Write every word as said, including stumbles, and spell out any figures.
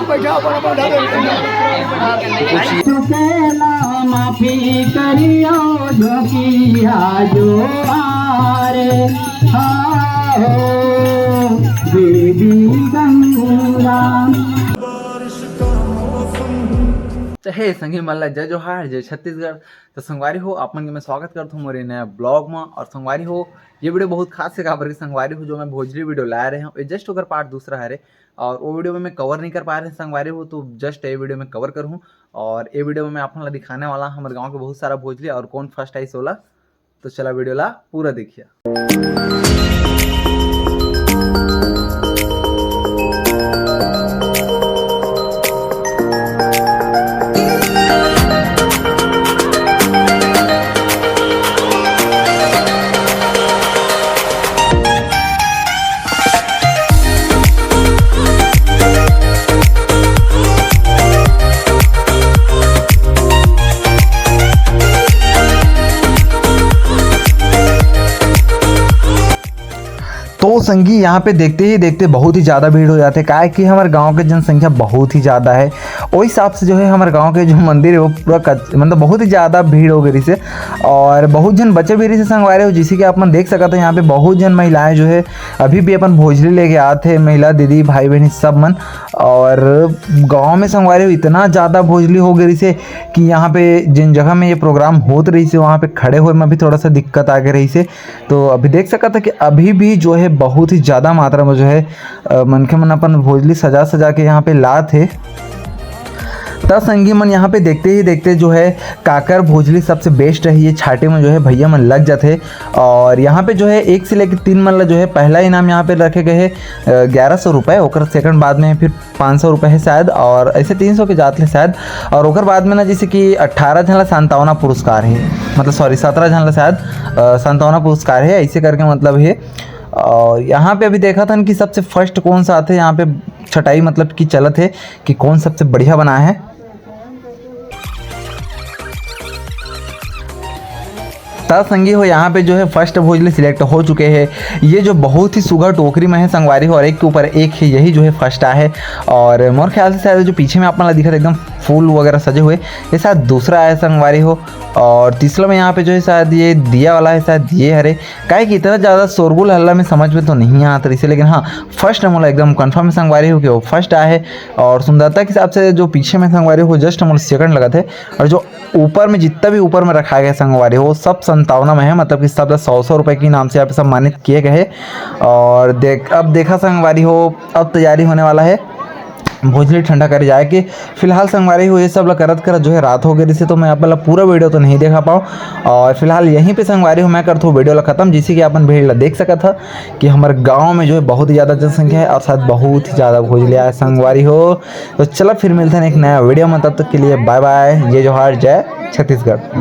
बैठा अपन, अपन ढाबे में। चुकेला माफी करियो जो किया जो आरे, आओ देवी गंगा। तो हे संगी मन ला जय जोहार, जय छत्तीसगढ़। तो संगवारी हो, आप मन के मैं स्वागत करत हूँ मोर ये नया ब्लॉग में। और संगवारी हो, ये वीडियो बहुत खास है, काबर के संगवारी हो, जो मैं भोजली वीडियो लाए रहे हूँ, ये जस्ट ओकर पार्ट दूसरा हरे। और वो वीडियो में मैं कवर नहीं कर पाए रहे संगवारी हो, तो जस्ट ये वीडियो में कवर करूँ। और ये वीडियो में मैं आप मन ला दिखाने वाला हूँ हमारे गाँव के बहुत सारा भोजली और कौन फर्स्ट आइस ओला। तो चला वीडियो ला पूरा देखिए। तो संगी, यहाँ पे देखते ही देखते बहुत ही ज़्यादा भीड़ हो जाथे, काहे कि हमर गाँव के जनसंख्या बहुत ही ज़्यादा है। ओहि हिसाब से जो है हमर गाँव के जो मंदिर है वो पूरा कच-, मतलब बहुत ही ज़्यादा भीड़ हो गई से, और बहुत झन बचे भी रहिसे संगवारी हो, जैसे कि आप मन देख सकत हो यहाँ पे बहुत झन महिलाएं जो है अभी भी अपन भोजली लेके आत हे, महिला दीदी भाई बहन सब मन। और गाँव में संगवारी हो इतना ज़्यादा भोजली हो गई से कि यहाँ पे जिन जगह में ये प्रोग्राम होत रहिसे वहाँ पे खड़े होए में भी थोड़ा सा दिक्कत आ गई रहिसे। तो अभी देख सकत है कि अभी भी जो है बहुत ही ज़्यादा मात्रा में जो है, अ, मनखे मन अपन भोजली सजा सजा के यहाँ पे लात हे। त संगी मन, यहाँ पे देखते ही देखते जो है काकर भोजली सबसे बेस्ट रही है, छाटे में जो है भैया मन लग जाते। और यहाँ पे जो है एक से लेकर तीन मन ला जो है पहला इनाम यहाँ पे रखे गए है, अ, ग्यारह सौ रुपये, ओकर सेकंड बाद में फिर पाँच सौ रुपये है शायद, और ऐसे तीन सौ के जात ले शायद। और ओकर बाद में ना, जैसे कि अट्ठारह झन ला सांत्वना पुरस्कार है, मतलब सॉरी, सत्रह झन ला शायद, अ, सांत्वना पुरस्कार है, ऐसे करके मतलब है। और यहाँ पे अभी देखा था कि सबसे फर्स्ट कौन सा आते, यहाँ पे छटाई मतलब कि चलत है कि कौन सबसे बढ़िया बनाया है। त संगी हो, यहाँ पे जो है फर्स्ट भोजली सिलेक्ट हो चुके हैं। ये जो बहुत ही सुघर टोकरी में है संगवारी हो, और एक के ऊपर एक है, यही जो है फर्स्ट आया है। और मोर ख्याल से शायद जो पीछे में आप मन ला दिखत एकदम फूल वगैरह सजे हुए, ये शायद दूसरा आया है संगवारी हो। और तीसरा में यहाँ पे जो है शायद ये दिया वाला है, शायद ये हरे, काहे कि इतना ज़्यादा शोरगुल हल्ला में समझ में तो नहीं आत रहिसे, लेकिन हाँ, फर्स्ट मोला एकदम कन्फर्म संगवारी हो कि वो फर्स्ट आया है। और सुंदरता के हिसाब से जो पीछे में संगवारी हो, जस्ट मोला सेकंड लगत है। और जो ऊपर में, जितना भी ऊपर में रखा गया संगवारी हो, सब संतावना में है, मतलब कि सब ला सौ सौ रुपये के इनाम से यहाँ पे सम्मानित किए गए हैं। और देख, अब देखा संगवारी हो, अब तैयारी होने वाला है भोजली ठंडा करे जाए के। फिलहाल संगवारी हो, ये सब ला करत करत जो है रात हो गई रहिसे, तो मैं आप ला पूरा वीडियो तो नहीं दिखा पाऊँ। और फिलहाल यहीं पे संगवारी हो, मैं करता हूँ वीडियो ला खत्म, जिससे कि अपन भीड़ ला देख सकत ह कि हमारे गाँव में जो है बहुत ही ज़्यादा जनसंख्या है और साथ बहुत ही ज़्यादा भोजली आए संगवारी हो। तो चला फिर मिलते हैं एक नया वीडियो में, तब तक के लिए बाय बाय, जय जोहार, जय छत्तीसगढ़।